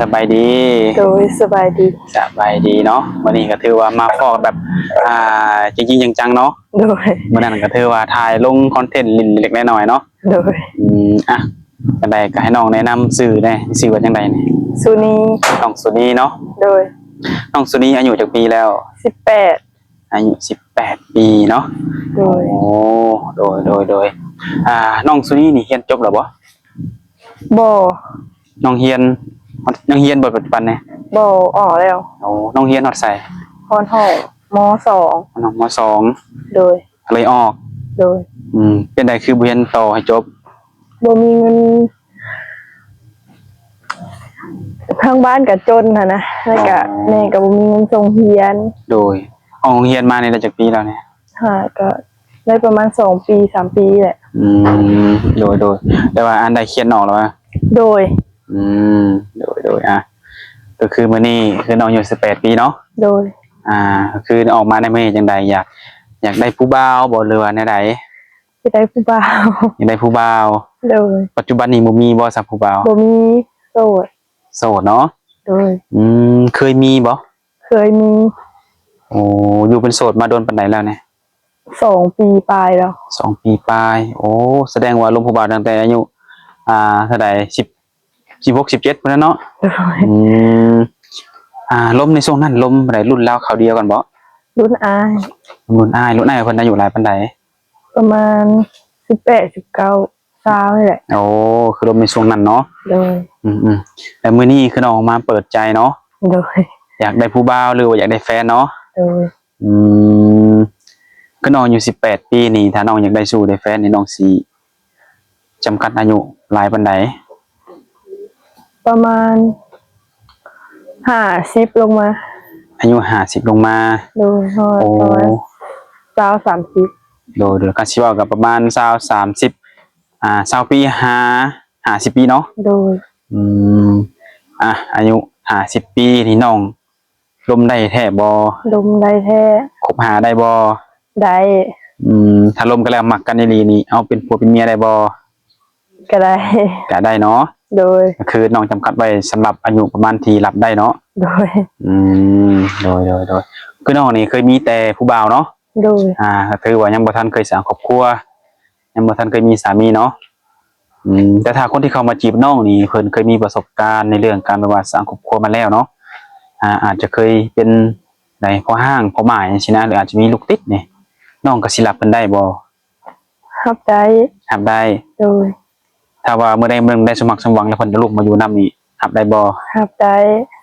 ສະບາຍດີ. ໂດຍ ສະບາຍດີ. ສະບາຍດີເນາະ. ມື້ນີ້ກໍຖືວ່າມາພໍ້ກັນແບບ ອ່າ ຈິງໆ ຈັງໆ ເນາະ. ໂດຍ. ມື້ນັ້ນກໍຖືວ່າຖ່າຍລົງຄອນເທັນຫຼິ້ນເລັກໆ ນ້ອຍໆ ເນາະ. ໂດຍ. ອືມ ອ່ະ ຈັ່ງໃດກໍໃຫ້ນ້ອງແນະນຳຊື່ແດ່. ຊື່ວ່າຈັ່ງໃດນີ້? ສຸນີ. ນ້ອງສຸນີເນາະ. ໂດຍ. ນ້ອງສຸນີອາຍຸຈັກປີແລ້ວ? ສິບແປດ. ອາຍຸສິບແປດປີເນາະ. ໂດຍ. ໂອ້ ໂດຍ ໂດຍ ໂດຍ. ອ່າ ນ້ອງສຸນີນີ້ຮຽນຈົບແລ້ວບໍ່? ບໍ່. ນ້ອງຮຽນ ຍັງຮຽນບໍ່ປັດຈຸບັນນີ້? ບໍ່ ອອກແລ້ວ. ໂອ້ ນ້ອງຮຽນຮອດໃສ? ຮອດຫ້ອງ ມໍສອງ. ຮອດຫ້ອງ ມໍສອງ. ໂດຍ. ເລີຍອອກ. ໂດຍ. ອືມ ເປັນໃດຄືບໍ່ຮຽນຕໍ່ໃຫ້ຈົບ? ບໍ່ມີເງິນ ທາງບ້ານກໍຈົນຫັ້ນນະ ແລ້ວກໍ ອໍ ແມ່ກໍບໍ່ມີເງິນສົ່ງຮຽນ. ໂດຍ. ອອກໂຮງຮຽນມານີ້ໄດ້ຈັກປີແລ້ວນີ້? ຫາ ກໍໄດ້ປະມານສອງປີ ສາມປີແຫຼະ. ອືມ ໂດຍ ໂດຍ. ແຕ່ວ່າອັນໃດຂຽນອອກແລ້ວຫວາ? ໂດຍ. ອືມ ໂດຍ ໂດຍ. ອ່າ ກໍຄືມື້ນີ້ຄືນ້ອງອາຍຸສິບແປດປີເນາະ? ໂດຍ. ອ່າ ກໍຄືອອກມາໃນມື້ນີ້ຈັ່ງໃດ ຢາກ ຢາກໄດ້ຜູ້ບ່າວບໍ່ ຫຼືວ່າແນວໃດ? ຢາກໄດ້ຜູ້ບ່າວ. ຢາກໄດ້ຜູ້ບ່າວ. ໂດຍ. ປັດຈຸບັນນີ້ບໍ່ມີບໍ່ຊະຜູ້ບ່າວ? ບໍ່ມີ. ໂສດ. ໂສດເນາະ? ໂດຍ. ອືມ ເຄີຍມີບໍ່? ເຄີຍມີ. ໂອ້ ຢູ່ເປັນໂສດມາດົນປານໃດແລ້ວນີ້? ສອງປີປາຍແລ້ວ. ສອງປີປາຍ. ໂອ້ ສະແດງວ່າລົມຜູ້ບ່າວຕັ້ງແຕ່ອາຍຸ ອ່າ ເທົ່າໃດ? ສິບ ສິບຫົກ ສິບເຈັດພຸ້ນແຫຼະເນາະ? ໂດຍ. ອືມ ອ່າ ລົມໃນຊ່ວງນັ້ນ ລົມໃດ ລຸ້ນລາວຄາວດຽວກັນບໍ່? ລຸ້ນອ້າຍ. ລຸ້ນອ້າຍ. ລຸ້ນອ້າຍເພິ່ນອາຍຸຫຼາຍປານໃດ? ປະມານສິບແປດ ສິບເກົ້າ ຊາວນີ້ແຫຼະ. ໂອ້ ຄືລົມໃນຊ່ວງນັ້ນເນາະ? ໂດຍ. ອືມໆ ແລ້ວມື້ນີ້ຄືນ້ອງອອກມາເປີດໃຈເນາະ? ໂດຍ. ຢາກໄດ້ຜູ້ບ່າວ ຫຼືວ່າຢາກໄດ້ແຟນເນາະ? ໂດຍ. ອືມ ຄືນ້ອງອາຍຸສິບແປດປີນີ້ ຖ້ານ້ອງຢາກໄດ້ຊູ້ໄດ້ແຟນນີ້ ນ້ອງຊິຈຳກັດອາຍຸຫຼາຍປານໃດ? ປະມານຫ້າສິບລົງມາ. ອາຍຸຫ້າສິບລົງມາ. ໂດຍ. ຮອດ ໂອ້ ປະມານຊາວ ສາມສິບ. ໂດຍ ໂດຍ. ຄັນຊິເວົ້າກໍປະມານຊາວ ສາມສິບ ອ່າ ຊາວປີ ຫາ ຫ້າສິບປີເນາະ? ໂດຍ. ອືມ ອ່ະ ອາຍຸຫ້າສິບປີນີ້ ນ້ອງລົມໄດ້ແທ້ບໍ່? ລົມໄດ້ແທ້. ຄົບຫາໄດ້ບໍ່? ໄດ້. ອືມ ຖ້າລົມກັນແລ້ວມັກກັນອີ່ຫຼີນີ້ ເອົາເປັນຜົວເປັນເມຍໄດ້ບໍ່? ກໍໄດ້. ກໍໄດ້ເນາະ? ໂດຍ. ກໍຄືນ້ອງຈຳກັດໄວ້ສຳລັບອາຍຸປະມານທີ່ຮັບໄດ້ເນາະ? ໂດຍ. ອືມ ໂດຍ ໂດຍ ໂດຍ. ຄືນ້ອງນີ້ເຄີຍມີແຕ່ຜູ້ບ່າວເນາະ? ໂດຍ. ອ່າ ກໍຖືວ່າຍັງບໍ່ທັນເຄີຍສ້າງຄອບຄົວ ຍັງບໍ່ທັນເຄີຍມີສາມີເນາະ? ອືມ ແຕ່ຖ້າຄົນທີ່ເຂົ້າມາຈີບນ້ອງນີ້ ເພິ່ນເຄີຍມີປະສົບການໃນເລື່ອງການແບບວ່າສ້າງຄອບຄົວມາແລ້ວເນາະ? ອ່າ ອາດຈະເຄີຍເປັນໃດ ພໍ່ຮ້າງ ພໍ່ໝ້າຍຈັ່ງຊີ້ນະ ຫຼືອາດຈະມີລູກຕິດນີ້ ນ້ອງກໍຊິຮັບເພິ່ນໄດ້ບໍ່? ຮັບໄດ້. ຮັບໄດ້. ໂດຍ. ຖ້າວ່າມື້ໃດມື້ໜຶ່ງໄດ້ສົມຫວັງ ສົມຫວັງແລ້ວ ເພິ່ນຈະລຸກມາຢູ່ນຳນີ້ ຮັບໄດ້ບໍ່? ຮັບໄດ້.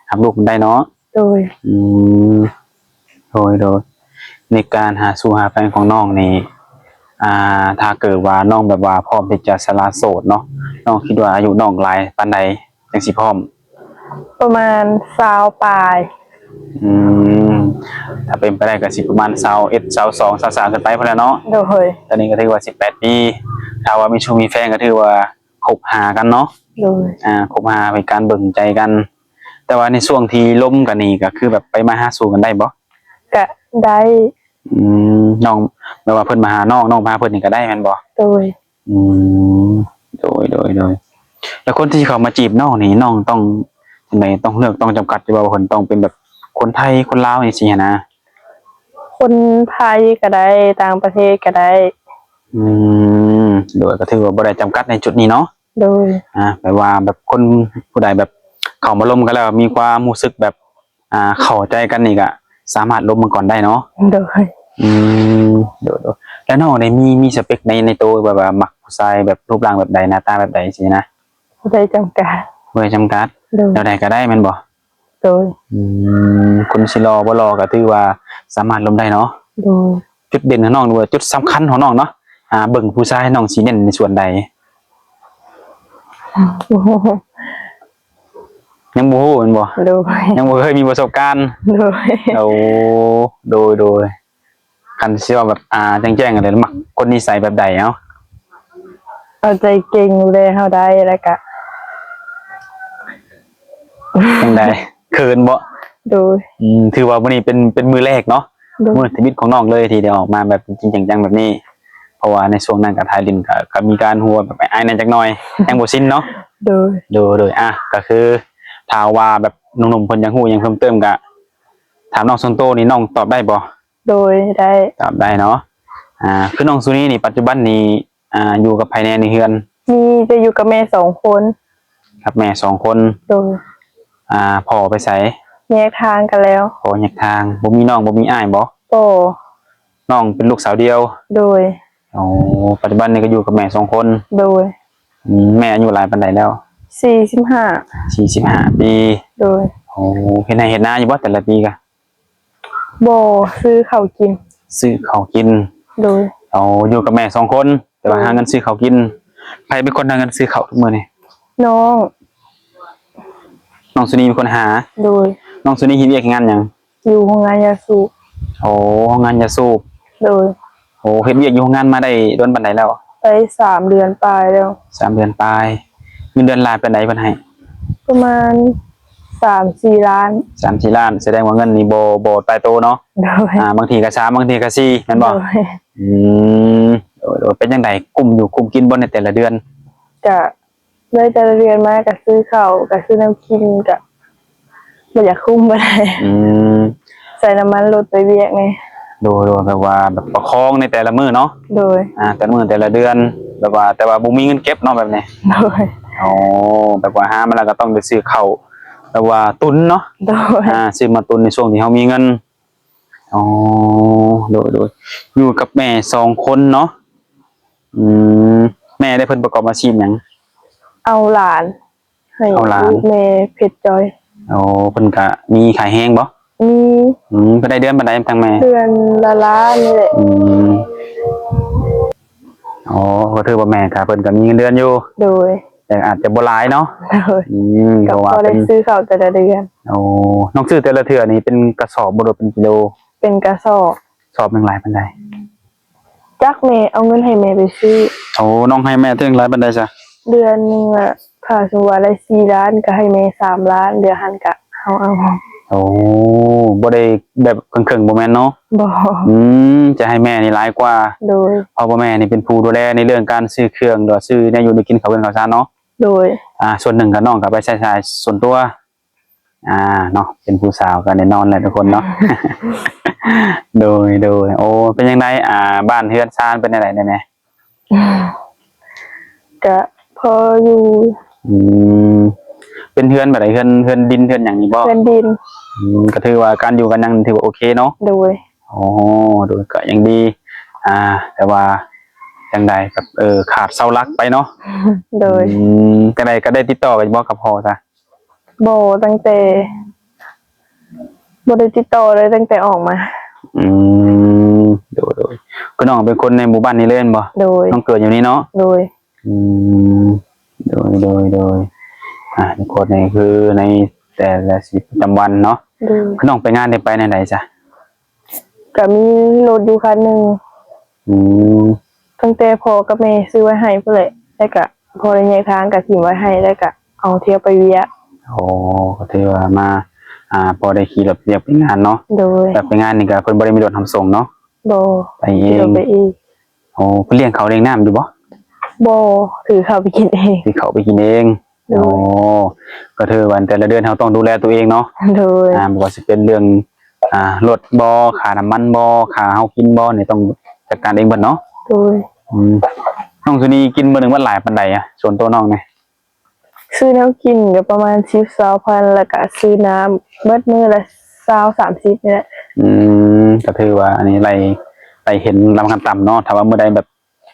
ຮັບລູກໄດ້ເນາະ? ໂດຍ. ອືມ ໂດຍ ໂດຍ. ໃນການຫາຊູ້ຫາແຟນຂອງນ້ອງນີ້ ອ່າ ຖ້າເກີດວ່ານ້ອງແບບວ່າພ້ອມທີ່ຈະສະຫຼະໂສດເນາະ, ນ້ອງຄິດວ່າອາຍຸນ້ອງຫຼາຍປານໃດຈັ່ງຊິພ້ອມ? ປະມານຊາວປາຍ. ອືມ ຖ້າເປັນໄປໄດ້ກໍຊິປະມານຊາວເອັດ ຊາວສອງ ຊາວສາມຂຶ້ນໄປພຸ້ນແຫຼະເນາະ? ໂດຍ. ຕອນນີ້ກໍຖືວ່າສິບແປດປີ ຖ້າວ່າມີຊູ້ມີແຟນກໍຖືວ່າ ຄົບຫາກັນເນາະ? ໂດຍ. ອ່າ ຄົບຫາເປັນການເບິ່ງໃຈກັນ. ແຕ່ວ່າໃນຊ່ວງທີ່ລົມກັນນີ້ ກໍຄືແບບໄປມາຫາສູ່ກັນໄດ້ບໍ່? ກະໄດ້. ອືມ ນ້ອງ ແບບວ່າເພິ່ນມາຫານ້ອງ ນ້ອງມາຫາເພິ່ນນີ້ກໍໄດ້ແມ່ນບໍ່? ໂດຍ. ອືມ ໂດຍ ໂດຍ ໂດຍ. ແລ້ວຄົນທີ່ເຂົ້າມາຈີບນ້ອງນີ້ ນ້ອງຕ້ອງຈັ່ງໃດ? ຕ້ອງເລືອກ ຕ້ອງຈຳກັດຢູ່ບໍ່ວ່າເພິ່ນຕ້ອງເປັນແບບຄົນໄທ ຄົນລາວຈັ່ງຊີ້ຫັ້ນນະ? ຄົນໄທກໍໄດ້ ຕ່າງປະເທດກໍໄດ້. ອືມ ໂດຍ ກໍຖືວ່າບໍ່ໄດ້ຈຳກັດໃນຈຸດນີ້ເນາະ? ໂດຍ. ອ່າ ແບບວ່າແບບຄົນຜູ້ໃດແບບເຂົ້າມາລົມກັນແລ້ວມີຄວາມຮູ້ສຶກແບບ ອ່າ ເຂົ້າໃຈກັນນີ້ກະສາມາດລົມກັນກ່ອນໄດ້ເນາະ? ໂດຍ. ອືມ ໂດຍ ໂດຍ. ແລ້ວນ້ອງໄດ້ມີ ມີສະເປັກໃນ ໃນໂຕ ແບບວ່າມັກຜູ້ຊາຍແບບຮູບຮ່າງແບບໃດ ໜ້າຕາແບບໃດຊີ້ນະ? ບໍ່ໄດ້ຈຳກັດ. ບໍ່ໄດ້ຈຳກັດ. ໂດຍ. ແນວໃດກະໄດ້ແມ່ນບໍ່? ໂດຍ. ອືມ ຄົນຊິຫຼໍ່ບໍ່ຫຼໍ່ກະຖືວ່າສາມາດລົມໄດ້ເນາະ? ໂດຍ. ຈຸດເດັ່ນຂອງນ້ອງ ຫຼືວ່າຈຸດສຳຄັນຂອງນ້ອງເນາະ ອ່າ ເບິ່ງຜູ້ຊາຍ ນ້ອງຊິເນັ້ນໃນສ່ວນໃດ? ຍັງບໍ່ຮູ້ແມ່ນບໍ່? ໂດຍ. ຍັງບໍ່ເຄີຍມີປະສົບການ? ໂດຍ. ໂອ້ ໂດຍ ໂດຍ. ຄັນຊິເວົ້າແບບ ອ່າ ແຈ້ງໆ ເລີຍ ມັກຄົນນິໄສແບບໃດເອົາ? ເອົາໃຈເກັ່ງ ດູແລເຮົາໄດ້ ແລ້ວກະ ຈັ່ງໃດ? ເຂີນບໍ່? ໂດຍ. ອືມ ຖືວ່າມື້ນີ້ເປັນ ເປັນມື້ແລກເນາະ? ໂດຍ. ມື້ທຳອິດຂອງນ້ອງເລີຍທີ່ໄດ້ອອກມາແບບຈິງໆ ຈັງໆ ແບບນີ້ ເພາະວ່າໃນຊ່ວງນັ້ນກໍຖ່າຍຫຼິ້ນ ກໍ ກໍມີການຫົວແບບອາຍໆ ແດ່ຈັກໜ້ອຍ ຍັງບໍ່ຊິນເນາະ? ໂດຍ. ໂດຍ ໂດຍ. ອ່ະ ກໍຄື ຖ້າວ່າແບບໜຸ່ມໆເພິ່ນຢາກຮູ້ຫຍັງເພີ່ມເຕີມ ກະຖາມນ້ອງສ່ວນໂຕນີ້ ນ້ອງຕອບໄດ້ບໍ່? ໂດຍ ໄດ້. ຕອບໄດ້ເນາະ. ອ່າ ຄືນ້ອງສຸນີນີ້ ປັດຈຸບັນນີ້ ອ່າ ຢູ່ກັບໃຜແດ່ໃນເຮືອນ? ມີແຕ່ຢູ່ກັບແມ່ສອງຄົນ. ກັບແມ່ສອງຄົນ. ໂດຍ. ອ່າ ພໍ່ໄປໃສ? ແຍກທາງກັນແລ້ວ. ພໍ່ແຍກທາງ. ບໍ່ມີນ້ອງ ບໍ່ມີອ້າຍບໍ່? ບໍ່. ນ້ອງເປັນລູກສາວດຽວ? ໂດຍ. ໂອ້ ປັດຈຸບັນນີ້ກໍຢູ່ກັບແມ່ສອງຄົນ. ໂດຍ. ອືມ ແມ່ອາຍຸຫຼາຍປານໃດແລ້ວ? ສີ່ສິບຫ້າ. ສີ່ສິບຫ້າປີ. ໂດຍ. ໂອ້ ເຮັດໄຮ່ເຮັດນາຢູ່ບໍ່ແຕ່ລະປີກະ? ບໍ່ ຊື້ເຂົ້າກິນ. ຊື້ເຂົ້າກິນ. ໂດຍ. ເອົາ ຢູ່ກັບແມ່ສອງຄົນ ແຕ່ວ່າ ໂດຍ ຫາເງິນຊື້ເຂົ້າກິນ. ໃຜເປັນຄົນຫາເງິນຊື້ເຂົ້າທຸກມື້ນີ້? ນ້ອງ. ນ້ອງສຸນີເປັນຄົນຫາ? ໂດຍ. ນ້ອງສຸນີເຮັດວຽກເຮັດງານຫຍັງ? ຢູ່ໂຮງງານຢາສູບ. ໂອ້ ໂຮງງານຢາສູບ. ໂດຍ. ໂອ້ ເຮັດວຽກຢູ່ໂຮງງານມາໄດ້ດົນປານໃດແລ້ວ? ໄດ້ສາມເດືອນປາຍແລ້ວ. ສາມເດືອນປາຍ. ເງິນເດືອນຫຼາຍປານໃດເພິ່ນໃຫ້? ປະມານສາມສີ່ລ້ານ. ສາມສີ່ລ້ານ ສະແດງວ່າເງິນນີ້ບໍ່ ບໍ່ຕາຍໂຕເນາະ. ໂດຍ. ອ່າ ບາງທີກໍສາມ ບາງທີກໍສີ່ ແມ່ນບໍ່? ໂດຍ. ອືມ ໂດຍໆ ເປັນຈັ່ງໃດ ກຸ້ມຢູ່ກຸ້ມກິນບໍ່ໃນແຕ່ລະເດືອນ? ກະ ໂດຍ ແຕ່ລະເດືອນມາກະຊື້ເຂົ້າ ກະຊື້ແນວກິນ ກະບໍ່ຢາກຄຸ້ມປານໃດ. ອືມ ໃສ່ນ້ຳມັນລົດໄປວຽກນີ້. ໂດຍໆ ແບບວ່າແບບປະຄອງໃນແຕ່ລະມື້ເນາະ. ໂດຍ. ອ່າ ແຕ່ລະມື້ແຕ່ລະເດືອນ ແບບວ່າ ແຕ່ວ່າບໍ່ມີເງິນເກັບເນາະແບບນີ້. ໂດຍ. ອໍ ແບບວ່າຫາມາແລ້ວກໍຕ້ອງໄດ້ຊື້ເຂົ້າ ແບບວ່າຕຸນເນາະ. ໂດຍ. ອ່າ ຊື້ມາຕຸນໃນຊ່ວງທີ່ເຮົາມີເງິນ. ອໍ ໂດຍໆ ຢູ່ກັບແມ່ສອງຄົນເນາະ. ອືມ ແມ່ໄດ້ ເພິ່ນປະກອບອາຊີບຫຍັງ? ເອົາຫຼານໃຫ້ ເອົາຫຼານ ແມ່ເພັດຈ່ອຍ. ໂອ້ ເພິ່ນກະມີຂາຍແຮງບໍ່? ມີ. ອືມ ເພິ່ນໄດ້ເດືອນປານໃດທາງແມ່? ເດືອນລະລ້ານນີ້ແຫຼະ. ອືມ ອໍ ກໍຖືວ່າແມ່ກະ ເພິ່ນກະມີເງິນເດືອນຢູ່. ໂດຍ. ແຕ່ອາດຈະບໍ່ຫຼາຍເນາະ. ໂດຍ. ອືມ ກໍ ເພາະວ່າ ພໍໄດ້ ເປັນ ຊື້ເຂົ້າແຕ່ລະເດືອນ. ໂອ້ ນ້ອງຊື້ແຕ່ລະເທື່ອນີ້ເປັນກະສອບບໍ່ ຫຼືເປັນກິໂລ? ເປັນກະສອບ. ສອບໜຶ່ງຫຼາຍປານໃດ? ຈັກ ແມ່ເອົາເງິນໃຫ້ແມ່ໄປຊື້. ໂອ້ ນ້ອງໃຫ້ແມ່ເຖິງຫຼາຍປານໃດຊະ? ເດືອນໜຶ່ງອະ ຖ້າສົມມຸດວ່າໄດ້ສີ່ລ້ານ ກໍໃຫ້ແມ່ສາມລ້ານ ເຫຼືອຫັ້ນກະເຮົາເອົາ. ໂອ້ ບໍ່ໄດ້ແບບເຄິ່ງໆ ບໍ່ແມ່ນເນາະ? ບໍ່. ອືມ ຈະໃຫ້ແມ່ນີ້ຫຼາຍກວ່າ. ໂດຍ. ເພາະວ່າແມ່ນີ້ເປັນຜູ້ດູແລໃນເລື່ອງການຊື້ເຄື່ອງ ຫຼືວ່າຊື້ແນວຢູ່ແນວກິນ ເຂົ້າເຮືອນເຂົ້າຊານເນາະ. ໂດຍ. ອ່າ ສ່ວນໜຶ່ງກໍນ້ອງກໍໄປໃຊ້ຈ່າຍສ່ວນຕົວ. ອ່າ ເນາະ ເປັນຜູ້ສາວກໍແນ່ນອນແຫຼະທຸກຄົນເນາະ. ໂດຍ ໂດຍ. ໂອ້ ເປັນຈັ່ງໃດ ອ່າ ບ້ານເຮືອນຊານເປັນຈັ່ງໃດແດ່? ກະພໍຢູ່. ອືມ ເປັນເຮືອນແບບໃດ? ເຮືອນ ເຮືອນດິນ ເຮືອນຫຍັງນີ້ບໍ່? ເຮືອນດິນ. ອືມ ກໍຖືວ່າການຢູ່ການຫຍັງຖືວ່າໂອເຄເນາະ? ໂດຍ. ໂອ້ ໂດຍ ກໍຍັງດີ. ອ່າ ແຕ່ວ່າຈັ່ງໃດ ແບບ ເອີ ຂາດເສົາຫຼັກໄປເນາະ? ໂດຍ. ອືມ ຈັ່ງໃດ ກໍໄດ້ຕິດຕໍ່ກັນຢູ່ບໍ່ກັບພໍ່ຊະ? ບໍ່ ຕັ້ງແຕ່ ບໍ່ໄດ້ຕິດຕໍ່ເລີຍ ຕັ້ງແຕ່ອອກມາ. ອືມ ໂດຍ ໂດຍ. ຄືນ້ອງເປັນຄົນໃນໝູ່ບ້ານນີ້ເລີຍແມ່ນບໍ່? ໂດຍ. ນ້ອງເກີດຢູ່ນີ້ເນາະ? ໂດຍ. ອືມ ໂດຍ ໂດຍ ໂດຍ. ອ່າ ທຸກຄົນ ນີ້ຄືໃນແຕ່ລະຊີວິດປະຈຳວັນເນາະ. ໂດຍ. ຄືນ້ອງໄປງານໄດ້ໄປແນວໃດຊະ? ກະມີລົດຢູ່ຄັນໜຶ່ງ. ອືມ ຕັ້ງແຕ່ພໍ່ກັບແມ່ຊື້ໄວ້ໃຫ້ພຸ້ນແຫຼະ ແລ້ວກະພໍໄດ້ແຍກທາງກະຖິ້ມໄວ້ໃຫ້ ແລ້ວກະເອົາທຽວໄປວຽກ. ໂອ້ ກໍຖືວ່າມາ ອ່າ ພໍໄດ້ຂີ່ລົດວຽກໄປງານເນາະ. ໂດຍ. ແບບໄປງານນີ້ກະເພິ່ນບໍ່ໄດ້ມີລົດຮັບສົ່ງເນາະ? ບໍ່. ໄປເອງ. ໄປເອງ. ໂອ້ ເພິ່ນລ້ຽງເຂົ້າລ້ຽງນ້ຳຢູ່ບໍ່? ບໍ່ ຖືເຂົ້າໄປກິນເອງ. ຖືເຂົ້າໄປກິນເອງ. ໂດຍ. ໂອ້ ກໍຖືວ່າແຕ່ລະເດືອນເຮົາຕ້ອງດູແລຕົວເອງເນາະ. ໂດຍ. ອ່າ ບໍ່ວ່າຊິເປັນເລື່ອງ ອ່າ ລົດບໍ່ ຄ່ານ້ຳມັນບໍ່ ຄ່າເຮົາກິນບໍ່ ນີ້ຕ້ອງຈັດການເອງເບິດເນາະ. ໂດຍ. ອືມ ນ້ອງສຸນີກິນມື້ໜຶ່ງໝົດຫຼາຍປານໃດອະ ສ່ວນຕົວນ້ອງນີ້? ຊື້ແນວກິນກໍປະມານສິບຊາວພັນ ແລ້ວກໍຊື້ນ້ຳເບິດມື້ລະຊາວສາມສິບນີ້ແຫຼະ. ອືມ ກໍຖືວ່າອັນນີ້ໄລ່ ໄລ່ເຫັນລຳຂັ້ນຕ່ຳເນາະ. ຖ້າວ່າມື້ໃດແບບ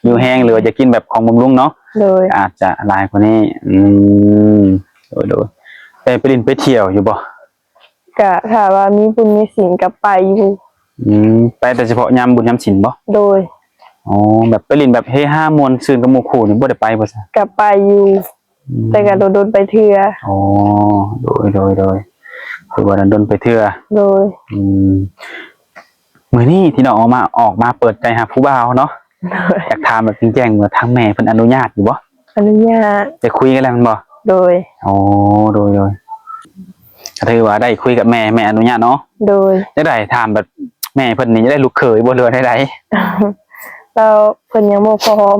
ຫິວແຮງ ຫຼືວ່າຢາກກິນແບບຂອງບຳລຸງເນາະ. ໂດຍ. ອາດຈະຫຼາຍກວ່ານີ້. ອືມ ໂດຍໆ. ໄດ້ໄປຫຼິ້ນໄປທ່ຽວຢູ່ບໍ່? ກະຖ້າວ່າມີບຸນມີສິນກະໄປຢູ່. ອືມ ໄປແຕ່ສະເພາະຍາມບຸນຍາມສິນບໍ່? ໂດຍ. ອໍ ແບບໄປຫຼິ້ນແບບເຮຮາມ່ວນຊື່ນກັບໝູ່ຄູ່ນີ້ບໍ່ໄດ້ໄປບໍ່ຊະ? ກະໄປຢູ່. ອືມ ແຕ່ກະດົນໆໄປເທື່ອ. ອໍ ໂດຍໆ ຖືວ່າດົນໆໄປເທື່ອ. ໂດຍ. ອືມ ມື້ນີ້ທີ່ນ້ອງອອກມາ ອອກມາເປີດໃຈຫາຜູ້ບ່າວເນາະ. ໂດຍ. ຢາກຖາມແບບແຈ້ງໆ ວ່າທາງແມ່ເພິ່ນອະນຸຍາດຢູ່ບໍ່? ອະນຸຍາດ. ໄດ້ຄຸຍກັນແລ້ວແມ່ນບໍ່? ໂດຍ. ໂອ້ ໂດຍໆ ກໍຖືວ່າໄດ້ຄຸຍກັບແມ່ ແມ່ອະນຸຍາດເນາະ. ໂດຍ. ຈັ່ງໃດ ຖາມແບບແມ່ເພິ່ນນີ້ ຢາກໄດ້ລູກເຂີຍບໍ່ ຫຼືວ່າແນວໃດ? ແລ້ວເພິ່ນຍັງບໍ່ພ້ອມ.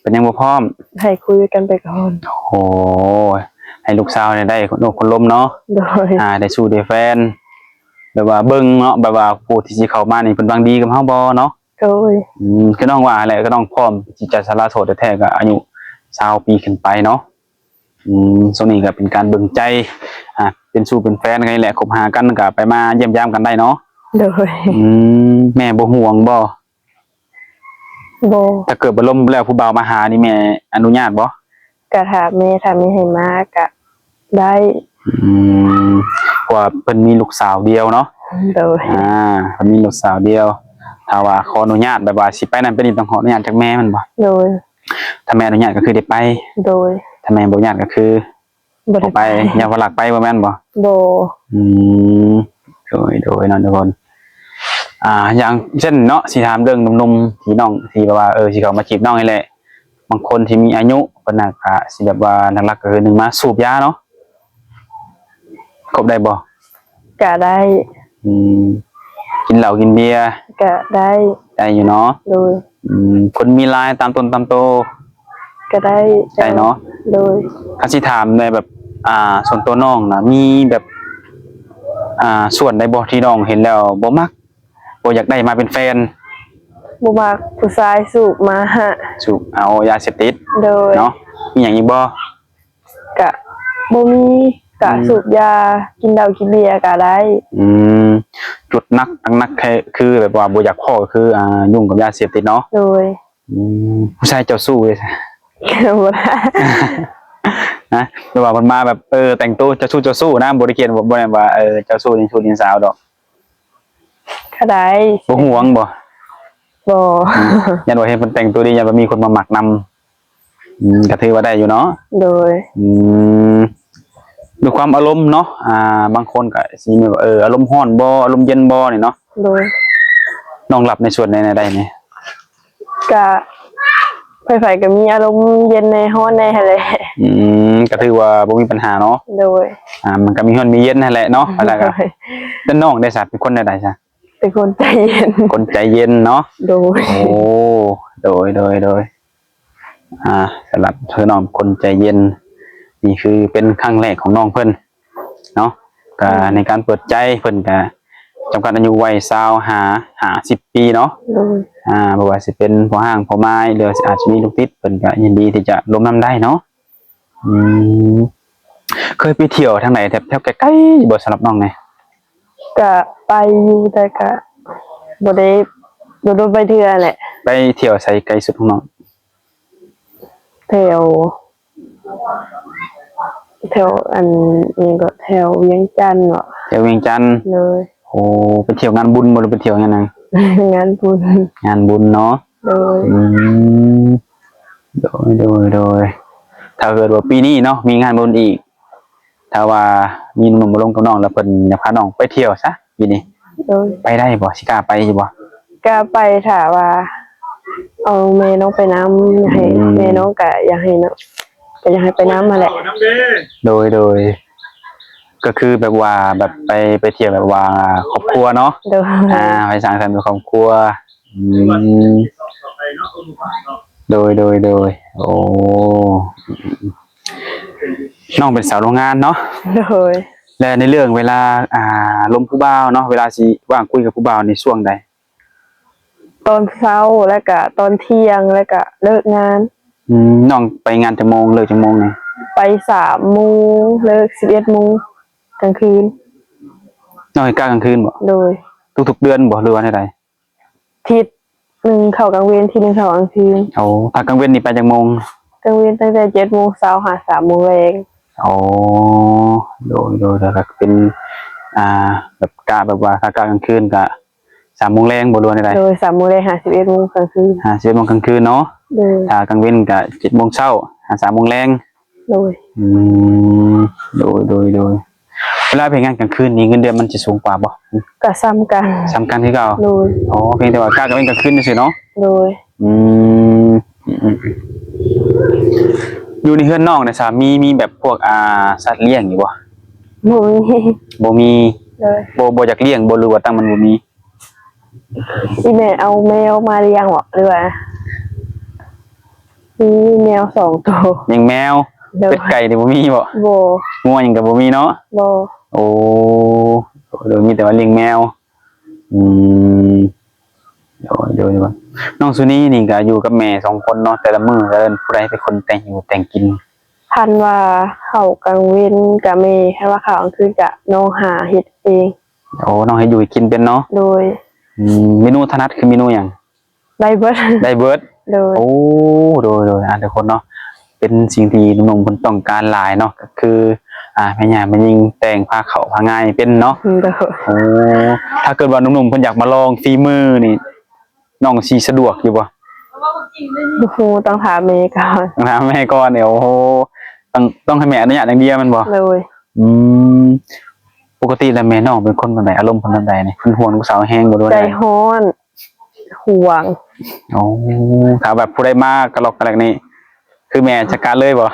ເພິ່ນຍັງບໍ່ພ້ອມ ໃຫ້ຄຸຍກັນໄປກ່ອນ. ໂອ້ ແ ໃຫ້ລູກສາວນີ້ໄດ້ຄົນໂອ້ຄົນລົມເນາະ ໂດຍ ອ່າ ໄດ້ຊູ້ໄດ້ແຟນ ແບບວ່າເບິ່ງເນາະ ແບບວ່າຜູ້ທີ່ຊິເຂົ້າມານີ້ເພິ່ນຫວັງດີກັບເຮົາບໍ່ເນາະ ໂດຍ ອືມ ຄືນ້ອງວ່າຫັ້ນແຫຼະ ຄືນ້ອງພ້ອມທີ່ຈະສະຫຼະໂສດແທ້ໆ ກໍອາຍຸຊາວປີຂຶ້ນໄປເນາະ ອືມ ຊ່ວງນີ້ກໍເປັນການເບິ່ງໃຈ ອ່າ ເປັນຊູ້ເປັນແຟນກັນນີ້ແຫຼະ ຄົບຫາກັນ ກໍໄປມາຢ້ຽມຢາມກັນໄດ້ເນາະ ໂດຍ ອືມ ແມ່ບໍ່ຫ່ວງບໍ່? ບໍ່ ຖ້າເກີດວ່າລົມແລ້ວຜູ້ບ່າວມາຫານີ້ແມ່ອະນຸຍາດບໍ່? ກະຖ້າແມ່ ຖ້າແມ່ໃຫ້ມາກະໄດ້ ອືມ ເພາະວ່າເພິ່ນມີລູກສາວດຽວເນາະ ໂດຍ ອ່າ ເພິ່ນມີລູກສາວດຽວ ຖ້າວ່າຂໍອະນຸຍາດແບບວ່າຊິໄປນັ້ນໄປນີ້ ຕ້ອງຂໍອະນຸຍາດຈາກແມ່ແມ່ນບໍ່? ໂດຍ ຖ້າແມ່ອະນຸຍາດກໍຄືໄດ້ໄປ ໂດຍ ຖ້າແມ່ບໍ່ອະນຸຍາດກໍຄື ບໍ່ໄດ້ ບໍ່ໄປ ໄປ ຢ້ານວ່າລັກໄປບໍ່ແມ່ນບໍ່? ບໍ່ ອືມ ໂດຍ ໂດຍເນາະທຸກຄົນ ອ່າ ຢ່າງເຊັ່ນເນາະ ຊິຖາມເລື່ອງໜຸ່ມໆ ທີ່ນ້ອງ ທີ່ແບບວ່າ ເອີ ຊິເຂົ້າມາຈີບນ້ອງນີ້ແຫຼະ ບາງຄົນທີ່ມີອາຍຸ ເພິ່ນນະກະຊິແບບວ່າ ຫຼັກໆ ກໍຄືໜຶ່ງມາສູບຢາເນາະ ຄົບໄດ້ບໍ່? ກະໄດ້ ອືມ ກິນເຫຼົ້າກິນເບຍ ກະໄດ້ ໄດ້ຢູ່ເນາະ ໂດຍ ອືມ ຄົນມີຫຼາຍຕາມຕົນຕາມໂຕ ກໍໄດ້ ໄດ້ເນາະ ໂດຍ ຄັນຊິຖາມໃນແບບ ອ່າ ສ່ວນຕົວນ້ອງນະ ມີແບບ ອ່າ ສ່ວນໃດບໍ່ທີ່ນ້ອງເຫັນແລ້ວບໍ່ມັກ ບໍ່ຢາກໄດ້ມາເປັນແຟນ? ບໍ່ມັກຜູ້ຊາຍສູບມາ ສູບເອົາຢາເສບຕິດ ໂດຍ ເນາະ ມີຫຍັງອີກບໍ່? ກະບໍ່ມີ ກະ ອືມ ສູບຢາ ກິນເຫຼົ້າກິນເບຍກະໄດ້ ອືມ ຈຸດໜັກ ໜັກໆ ແທ້ ຄືແບບວ່າບໍ່ຢາກພໍ້ ກໍຄື ອ່າ ຫຍຸ້ງກັບຢາເສບຕິດເນາະ ໂດຍ ອືມ ຜູ້ຊາຍເຈົ້າຊູ້ເດ້ ບໍ່ໄດ້ ນະ ແບບວ່າເພິ່ນມາແບບ ເອີ ແຕ່ງໂຕເຈົ້າຊູ້ ເຈົ້າຊູ້ນະ ບໍ່ໄດ້ຂຽນ ບໍ່ ບໍ່ໄດ້ວ່າ ເອີ ເຈົ້າຊູ້ ຍິງຊູ້ຍິງສາວດອກ ກໍໄດ້ ບໍ່ຫວງບໍ່? ບໍ່ ອືມ ຢ້ານວ່າເຫັນເພິ່ນແຕ່ງໂຕດີ ຢ້ານວ່າມີຄົນມາມັກນຳ ອືມ ກໍຖືວ່າໄດ້ຢູ່ເນາະ ໂດຍ ອືມ ດ້ວຍຄວາມອາລົມເນາະ ອ່າ ບາງຄົນກໍຊິມີແບບ ເອີ ອາລົມຮ້ອນບໍ່ ອາລົມເຢັນບໍ່ນີ້ເນາະ ໂດຍ ນ້ອງຮັບໃນສ່ວນໃດແນວໃດນີ້? ກະໃຜໆກໍມີອາລົມເຢັນແດ່ຮ້ອນແດ່ຫັ້ນແຫຼະ ອືມ ກໍຖືວ່າບໍ່ມີບັນຫາເນາະ ໂດຍ ອ່າ ມັນກໍມີຮ້ອນມີເຢັນຫັ້ນແຫຼະເນາະ ໂດຍ ແລ້ວກໍ ແຕ່ນ້ອງໄດ້ສະ ເປັນຄົນແນວໃດສະ? ເປັນຄົນໃຈເຢັນ ຄົນໃຈເຢັນເນາະ ໂດຍ ໂອ້ ໂດຍ ໂດຍ ໂດຍ ອ່າ ສຳລັບເທືອນ້ອງຄົນໃຈເຢັນ ນີ້ຄືເປັນຄັ້ງແລກຂອງນ້ອງເພິ່ນເນາະ ກໍ ອືມ ໃນການເປີດໃຈ ເພິ່ນກໍຈຳກັດອາຍຸໄວ້ຊາວຫ້າ ຫ້າສິບປີເນາະ ໂດຍ ອ່າ ບໍ່ວ່າຊິເປັນພໍ່ຮ້າງພໍ່ໝ້າຍ ຫຼືອາດຈະມີລູກຕິດ ເພິ່ນກໍຍິນດີທີ່ຈະລົມນຳໄດ້ເນາະ ອືມ ເຄີຍໄປທ່ຽວທາງໃດແຖວ ແຖວໃກ້ໆ ຢູ່ບໍ່ ສຳລັບນ້ອງນີ້? ກະໄປຢູ່ ແຕ່ກະບໍ່ໄດ້ ໂດນໆ ໄປເທື່ອແຫຼະ ໄປທ່ຽວໃສໄກສຸດຂອງນ້ອງ? ແຖວ ແຖວອັນ ອີ່ຫຍັງເກາະ ແຖວວຽງຈັນເນາະ ແຖວວຽງຈັນ ໂດຍ ໂອ້ ໄປທ່ຽວງານບຸນບໍ່ ຫຼືໄປທ່ຽວງານຫຍັງ? ງານບຸນ ງານບຸນເນາະ ໂດຍ ອືມ ໂດຍ ໂດຍ ໂດຍ ຖ້າເກີດວ່າປີນີ້ເນາະ ມີງານບຸນອີກ ຖ້າວ່າມີໜຸ່ມໆມາລົມກັບນ້ອງ ແລ້ວເພິ່ນຢາກພານ້ອງໄປທ່ຽວຊະປີນີ້ ໂດຍ ໄປໄດ້ບໍ່? ຊິກ້າໄປຢູ່ບໍ່? ກ້າໄປ ຖ້າວ່າເອົາແມ່ນ້ອງໄປນຳ ໃຫ້ ອືມ ແມ່ນ້ອງກະຢາກໃຫ້ນ້ອງ ກະຢາກໃຫ້ໄປນຳຫັ້ນແຫຼະ ໂດຍ ໂດຍ ກໍຄືແບບວ່າ ແບບໄປ ໄປທ່ຽວແບບວ່າຄອບຄົວເນາະ ໂດຍ ອ່າ ໄປສັງສັນເປັນຄອບຄົວ ອືມ ໂດຍ ໂດຍ ໂດຍ ໂອ້ ນ້ອງເປັນສາວໂຮງງານເນາະ ໂດຍ ແລະ ໃນເລື່ອງເວລາ ອ່າ ລົມຜູ້ບ່າວເນາະ ເວລາຊິວ່າງຄຸຍກັບຜູ້ບ່າວນີ້ຊ່ວງໃດ? ຕອນເຊົ້າ ແລ້ວກະຕອນທ່ຽງ ແລ້ວກະເລີກງານ ອືມ ນ້ອງໄປງານຈັກໂມງ ເລີກຈັກໂມງນີ້? ໄປສາມໂມງ ເລີກສິບເອັດໂມງ ກາງຄືນ ນ້ອງເຮັດກະກາງຄືນບໍ່? ໂດຍ ທຸກໆເດືອນບໍ່ ຫຼືວ່າແນວໃດ? ທິດໜຶ່ງເຂົ້າກາງເວັນ ທິດໜຶ່ງເຂົ້າກາງຄືນ ໂອ້ ຖ້າກາງເວັນນີ້ໄປຈັກໂມງ? ກາງເວັນຕັ້ງແຕ່ເຈັດໂມງເຊົ້າຫາສາມໂມງແລງ ໂອ້ ໂດຍ ໂດຍ ໂດຍ ກໍເປັນ ອ່າ ແບບກະແບບວ່າຖ້າກະກາງຄືນກະສາມໂມງແລງບໍ່ ຫຼືວ່າແນວໃດ? ໂດຍ ສາມໂມງແລງຫາສິບເອັດໂມງກາງຄືນ ຫາສິບເອັດໂມງກາງຄືນເນາະ ໂດຍ ຖ້າກາງເວັນກະເຈັດໂມງເຊົ້າຫາສາມໂມງແລງ ໂດຍ ອືມ ໂດຍ ໂດຍ ໂດຍ ເວລາໄປເຮັດງານກາງຄືນນີ້ ເງິນເດືອນມັນຈະສູງກວ່າບໍ່? ກະສ່ຳກັນ ສ່ຳກັນຄືເກົ່າ ໂດຍ ອໍ ພຽງແຕ່ວ່າກະກາງເວັນກາງຄືນຊື່ໆເນາະ ໂດຍ ອືມ ອືມ ຢູ່ໃນເຮືອນນ້ອງນະ ສາມີມີແບບພວກ ອ່າ ສັດລ້ຽງຢູ່ບໍ່? ບໍ່ມີ ບໍ່ມີ ໂດຍ ບໍ່ ບໍ່ຢາກລ້ຽງບໍ່ ຫຼືວ່າຕັ້ງມັນບໍ່ມີ? ອີແມ່ເອົາແມວມາລ້ຽງເບາະ ຫຼືວ່າ ມີແມວສອງໂຕ ລ້ຽງແມວ ໂດຍ ເປັດໄກ່ນີ້ບໍ່ມີບໍ່? ບໍ່. ງົວຫຍັງກໍບໍ່ມີເນາະ? ບໍ່. ໂອ້ ໂດຍ ມີແຕ່ວ່າລ້ຽງແມວ. ອືມ ໂດຍ ໂດຍ ໂດຍ. ນ້ອງສຸນີນີ້ກໍຢູ່ກັບແມ່ສອງຄົນເນາະ, ແຕ່ລະມື້ແຕ່ລະມື້ຜູ້ໃດເປັນຄົນແຕ່ງຢູ່ແຕ່ງກິນ? ຄັນວ່າເຂົ້າກາງເວັນກະແມ່, ຄັນວ່າເຂົ້າກາງຄືນກະນ້ອງຫາເຮັດເອງ. ໂອ້ ນ້ອງເຮັດຢູ່ເຮັດກິນເປັນເນາະ? ໂດຍ. ອືມ ເມນູຖະໜັດຄືເມນູຫຍັງ? ໄດ້ເບິດ ໄດ້ເບິດ. ໂດຍ. ໂອ້ ໂດຍ ໂດຍ ອ່າ ທຸກຄົນເນາະ ເປັນສິ່ງທີ່ໜຸ່ມໆເພິ່ນຕ້ອງການຫຼາຍເນາະ ກໍຄື ອ່າ ແມ່ຍ່າແມ່ຍິງແຕ່ງພາເຂົ້າພາງ່າຍເປັນເນາະ. ໂດຍ. ໂອ້ ຖ້າເກີດວ່າໜຸ່ມໆເພິ່ນຢາກມາລອງຝີມືນີ້ ນ້ອງຊິສະດວກຢູ່ບໍ່? ບໍ່ຮູ້ ຕ້ອງຖາມແມ່ກ່ອນ. ຕ້ອງຖາມແມ່ກ່ອນ. ໂອ້ໂຫ ຕ້ອງ ຕ້ອງໃຫ້ແມ່ອະນຸຍາດຢ່າງດຽວແມ່ນບໍ່? ໂດຍ. ອືມ ປົກກະຕິແລ້ວແມ່ນ້ອງເປັນຄົນແບບໃດ? ອາລົມເພິ່ນແບບໃດນີ້? ເພິ່ນຫ່ວງລູກສາວແຮງບໍ່ ຫຼືວ່າ ໃຈຮ້ອນ ຫວງ. ໂອ້ ຖ້າແບບຜູ້ໃດມາກະລອກກະແລກນີ້ ຄືແມ່ຈັດການເລີຍບໍ່?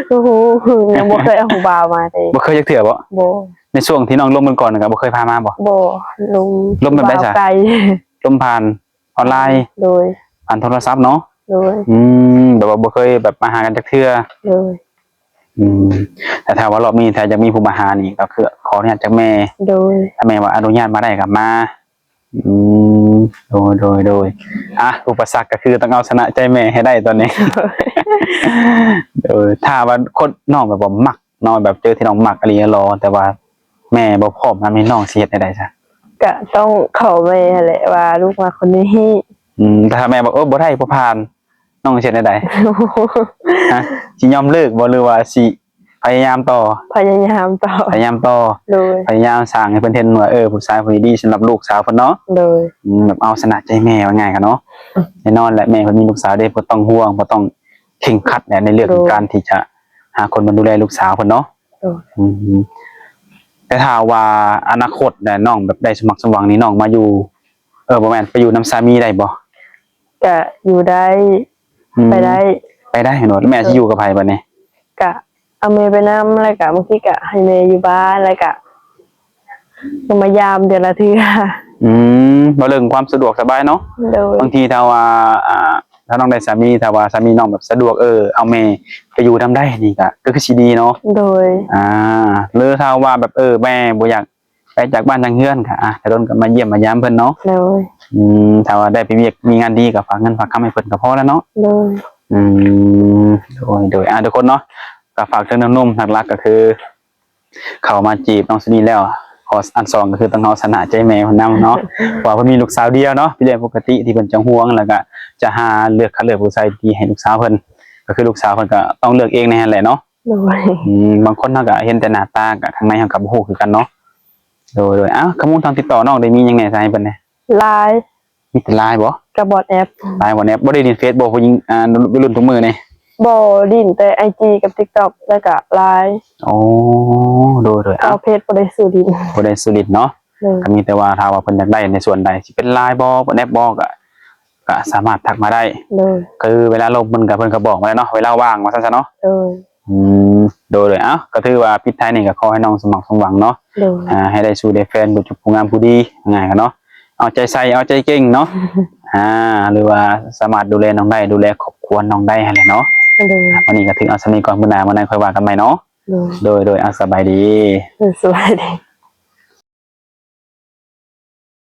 ໂອ້ໂຫ ຍັງບໍ່ເຄີຍເອົາຜູ້ບ່າວມາເດ້. ບໍ່ເຄີຍຈັກເທື່ອບໍ່? ບໍ່. ໃນຊ່ວງທີ່ນ້ອງລົມກັນກ່ອນກໍບໍ່ເຄີຍພາມາບໍ່? ບໍ່. ລົມ ລົມແບບໃດຊະ? ບໍ່ເອົາໄກ ລົມຜ່ານອອນລາຍ? ໂດຍ. ຜ່ານໂທລະສັບເນາະ? ໂດຍ. ອືມ ແບບວ່າບໍ່ເຄີຍແບບມາຫາກັນຈັກເທື່ອ? ໂດຍ. ອືມ ແຕ່ຖ້າວ່າລອບນີ້ ຖ້າຢາກມີຜູ້ມາຫານີ້ ກໍຄືຂໍອະນຸຍາດຈາກແມ່? ໂດຍ. ຖ້າແມ່ວ່າອະນຸຍາດມາໄດ້ກໍມາ. ອືມ ໂດຍ ໂດຍ ໂດຍ. ອ່ະ ອຸປະສັກກໍຄືຕ້ອງເອົາຊະນະໃຈແມ່ໃຫ້ໄດ້ຕອນນີ້. ໂດຍ. ຖ້າວ່າຄົນນ້ອງແບບວ່າມັກເນາະ ແບບເຈີທີ່ນ້ອງມັກອີ່ຫຼີຫຼໍ່ ແຕ່ວ່າແມ່ບໍ່ພ້ອມນຳນີ້ ນ້ອງຊິເຮັດແນວໃດຊະ? ກະຕ້ອງຂໍແມ່ຫັ້ນແຫຼະວ່າລູກມັກຄົນນີ້. ອືມ ແຕ່ຖ້າແມ່ບອກ ເອີ ບໍ່ໄດ້ ບໍ່ຜ່ານ ນ້ອງຊິເຮັດແນວໃດ? ຮະ ຊິຍອມເລີກບໍ່ ຫຼືວ່າຊິພະຍາຍາມຕໍ່? ພະຍາຍາມຕໍ່. ພະຍາຍາມຕໍ່. ໂດຍ. ພະຍາຍາມສ້າງໃຫ້ເພິ່ນເຫັນວ່າ ເອີ ຜູ້ຊາຍຜູ້ນີ້ດີສຳລັບລູກສາວເພິ່ນເນາະ. ໂດຍ. ອືມ ແບບເອົາຊະນະໃຈແມ່ວ່າງ່າຍກັນເນາະ. ອືມ ແນ່ນອນແຫຼະ ແມ່ເພິ່ນມີລູກສາວເດ້ ບໍ່ຕ້ອງຫ່ວງ ບໍ່ຕ້ອງເຄັ່ງຄັດແຫຼະ ໃນເລື່ອງ ໂດຍ ຂອງການທີ່ຈະຫາຄົນມາດູແລລູກສາວເພິ່ນເນາະ. ໂດຍ. ອືມ ແຕ່ຖ້າວ່າອະນາຄົດແຫຼະ ນ້ອງແບບໄດ້ສົມຫວັງສົມຫວັງນີ້ ນ້ອງມາຢູ່ ເອີ ບໍ່ແມ່ນ ໄປຢູ່ນຳສາມີໄດ້ບໍ່? ກະຢູ່ໄດ້. ອືມ ໄປໄດ້. ໄປໄດ້ເນາະ. ແມ່ຊິຢູ່ກັບໃຜບັດນີ້? ກະເອົາແມ່ໄປນຳ ແລ້ວກະບາງທີກະໃຫ້ແມ່ຢູ່ບ້ານ ແລ້ວກະມາຢາມເດືອນລະເທື່ອ. ອືມ ເວົ້າເລື່ອງຄວາມສະດວກສະບາຍເນາະ. ໂດຍ. ບາງທີຖ້າວ່າ ອ່າ ຖ້ານ້ອງໄດ້ສາມີ ຖ້າວ່າສາມີນ້ອງແບບສະດວກ ເອີ ເອົາແມ່ໄປຢູ່ນຳໄດ້ນີ້ກະ ກໍຄືຊິດີເນາະ. ໂດຍ. ອ່າ ຫຼືຖ້າວ່າແບບ ເອີ ແມ່ບໍ່ຢາກ ໄປຈາກບ້ານຈາກເຮືອນກະ ອ່າ ແຕ່ດົນກໍມາຢ້ຽມມາຢາມເພິ່ນເນາະ. ໂດຍ. ອືມ ຖ້າວ່າໄດ້ໄປວຽກມີງານດີກໍຝາກເງິນຝາກຄຳໃຫ້ເພິ່ນກໍພໍແລ້ວເນາະ. ໂດຍ. ອືມ ໂດຍ ໂດຍ. ອ່າ ທຸກຄົນເນາະ ກໍຝາກເຖິງໜຸ່ມໆ ຫຼັກໆ ກໍຄືເຂົ້າມາຈີບນ້ອງສຸນີແລ້ວ ຂໍ້ອັນສອງກໍຄືຕ້ອງເອົາຊະນະໃຈແມ່ເພິ່ນນຳເນາະ ເພາະວ່າເພິ່ນມີລູກສາວດຽວເນາະ ເປັນເລື່ອງປົກກະຕິທີ່ເພິ່ນຈະຫ່ວງ ແລ້ວກໍຈະຫາເລືອກ ຄັດເລືອກຜູ້ຊາຍທີ່ດີໃຫ້ລູກສາວເພິ່ນ ກໍຄືລູກສາວເພິ່ນກໍຕ້ອງເລືອກເອງໃນຫັ້ນແຫຼະເນາະ. ໂດຍ. ອືມ ບາງຄົນເຮົາກໍເຫັນແຕ່ໜ້າຕາ ກໍຂ້າງໃນເຮົາກໍບໍ່ຮູ້ຄືກັນເນາະ. ໂດຍ ໂດຍ. ເອົ້າ ຄຳມູນທາງຕິດຕໍ່ນ້ອງໄດ້ມີຫຍັງແດ່ ຈະໃຫ້ເພິ່ນແດ່? ລາຍ. ມີແຕ່ລາຍບໍ່? ກັບວອດແອັບ. ລາຍ ວອດແອັບ. ບໍ່ໄດ້ຫຼິ້ນເຟສບໍ່ ຜູ້ຍິງ ອ່າ ວັຍລຸ້ນທຸກມື້ນີ້? ບໍ່, ຫຼິ້ນແຕ່ໄອຈີກັບຕິກຕັອກ ແລ້ວກະລາຍ. ໂອ້ ໂດຍ ໂດຍ. ເອົາ ເຟສບໍ່ໄດ້ສູ້ຫຼິ້ນ. ບໍ່ໄດ້ສູ້ຫຼິ້ນເນາະ. ໂດຍ. ກໍມີແຕ່ວ່າຖ້າວ່າເພິ່ນຢາກໄດ້ໃນສ່ວນໃດ ຊິເປັນລາຍບໍ່ ວອດແອັບບໍ່ ກໍ ກໍສາມາດທັກມາໄດ້. ໂດຍ. ຄືເວລາລົມເພິ່ນກໍ ເພິ່ນກໍບອກມາແລ້ວເນາະ ເວລາວ່າງວ່າຊັ້ນຊະເນາະ. ໂດຍ. ອືມ ໂດຍ ໂດຍ. ເອົ້າ ກໍຖືວ່າປິດທ້າຍນີ້ກໍຂໍໃຫ້ນ້ອງສົມຫວັງສົມຫວັງເນາະ. ໂດຍ. ອ່າ ໃຫ້ໄດ້ສູ່ໄດ້ແຟນຜູ້ຈົບຜູ້ງາມຜູ້ດີ ງ່າຍກັນເນາະ ເອົາໃຈໃສ່ເອົາໃຈເກັ່ງເນາະ. ອ່າ ຫຼືວ່າສາມາດດູແລນ້ອງໄດ້ ດູແລຄອບຄົວນ້ອງໄດ້ຫັ້ນແຫຼະເນາະ. ໂດຍ. ອ່າ ມື້ນີ້ກໍຖືເອົາສ່ຳນີ້ກ່ອນ ມື້ໜ້າມື້ໃດຄ່ອຍວ່າກັນໃໝ່ເນາະ. ໂດຍ. ໂດຍ ໂດຍ. ອ່າ ສະບາຍດີ. ໂດຍ ສະບາຍດີ.